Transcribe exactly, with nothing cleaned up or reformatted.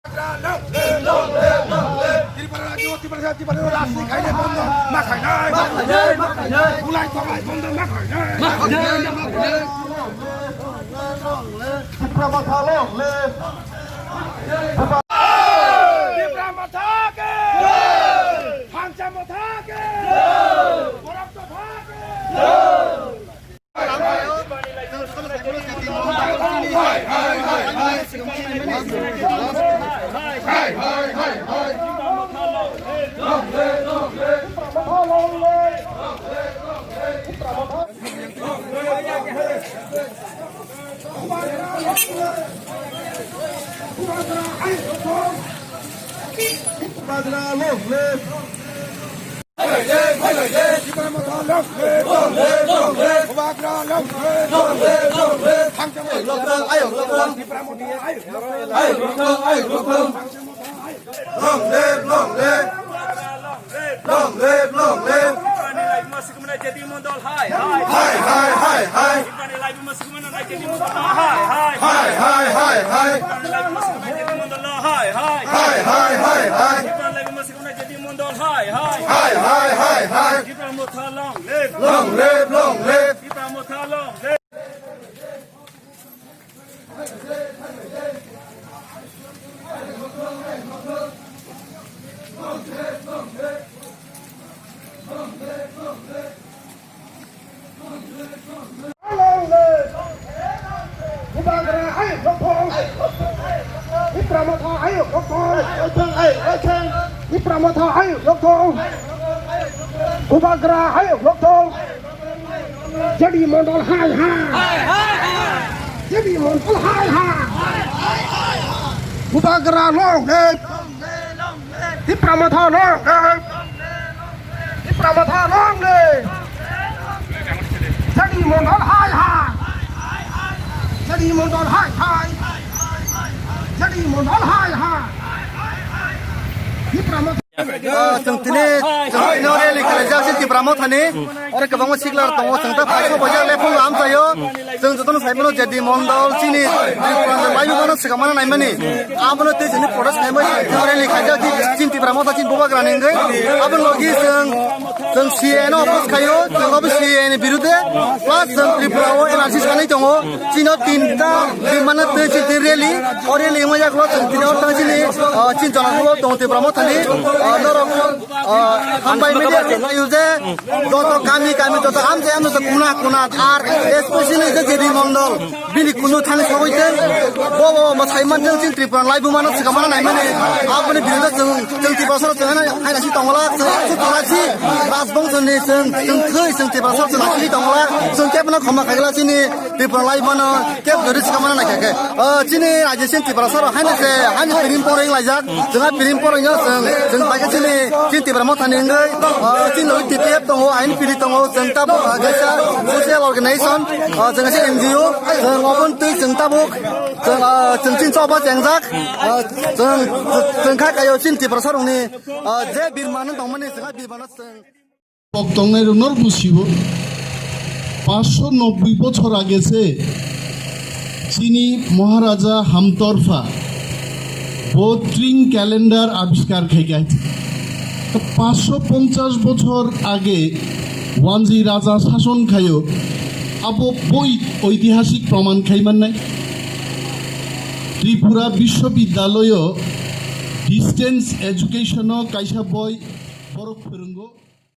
Tripura rajyo, Tripura, Tripura rajyo, rajniti khainai bondo ma khainai. Bulai tongnai bondo ma khainai. Tipra Motha long live. Tipra Motha ke. Phangsa Motha ke. Borok Motha ke. Long live, long live. Long live, long live. Tipra ni laibuma sikmana J D Mondol hai, hai. Hai, hai, hai, hai. Tipra ni laibuma sikmana J D Mondol hai, hai. Hai, hai, hai, hai. Tipra ni laibuma sikmana J D Mondol hai, hai. Hai, hai, hai, hai. Tipra ni laibuma sikmana J D Mondol hai, hai. Hai, hai, hai, hai. Tipra Motha long live. Long live, long live. Tipra Motha long live. Bubagra ayuk rok thung. Tipra Motha ayuk rok thung. Tipra Motha ayuk rok thung. Bubagra ayuk rok thung. J D Mondol hai hai. J D Mondol hai hai. Bubagra long live. Tipra Motha long live. Tipra Motha long live. J D Mondol hai hai. J D Mondol hai hai. J D Mondol hai hai. Tipra Motha Ah, chwng tini, chwng tini o rally khlaijak se Tipra Mothani. Oro kwbangma sikla rok tongo, chwng ta phaiso boya le phung lam sayo. Chwng jotono sai mano J D Mondol chini Tripura ni laibuma no swkang mano naimani. Abono tei chini protest khaimani chwng rally khaijak chini Tipra Motha chini Bubagra ni wngwi. Abo logi chwng, chwng C A A no oppose khaio, chwng obo C A A ni birude. Plus chwng Tripura o N R C sanai tongo. Chini o tinta bimano tei chini rally. O rally wngma yaklo chwng tini o tang chini, ah, chini jona tongo Tipra Mothani. Ah, norok Ah, hambai media channel use joto kami kami joto amjai amjai joto kuna kuna ar especially je J D Mondol bini kunu thani sogoi tei bo bo bo sai man jeng chini Tripura laibuma no swkang mano naimani aboni birudo chwng chwng Tripura soro chwng haina haina si tongla chwng chwng tongla si Rajbongso ni chwng chwng thwi chwng Tripura soro chwng si tongla chwng kebo no khoma khaigla chini Tripura laibuma no kebo jori swkang mano naikha khe. Ah, chini raijak chini Tripura soro haino se, haino pirim poreng laijak. Chwng a pirim poreng no chwng, chwng bai khe chini, chini Tipra Mothani wngwi, ah, chini logi T P F tongo, I N P T tongo, chwng tabuk, ah, kaisa social organization, ah, chwng kaisa N G O, chwng oboni twi chwng tabuk, chwng, ah, chwng chini choba chengjak, ah, chwng, chwng kha kaio chini Tiprasarokni, ah, je birmano tongmani chwng a birmano chwng Kok tongnai rok nor busibo. Paanch sho nobboi bochor age se chini Maharaja Hamtorpha bo tring calendar abiskar khai kha. Paanch sho ponchas bochor age Wanji Raja sason khaio. Abo boi oitihasik proman khai mannai. Tripura Biswabidyaloyo distance education o kaisa boi borok phwrwngo.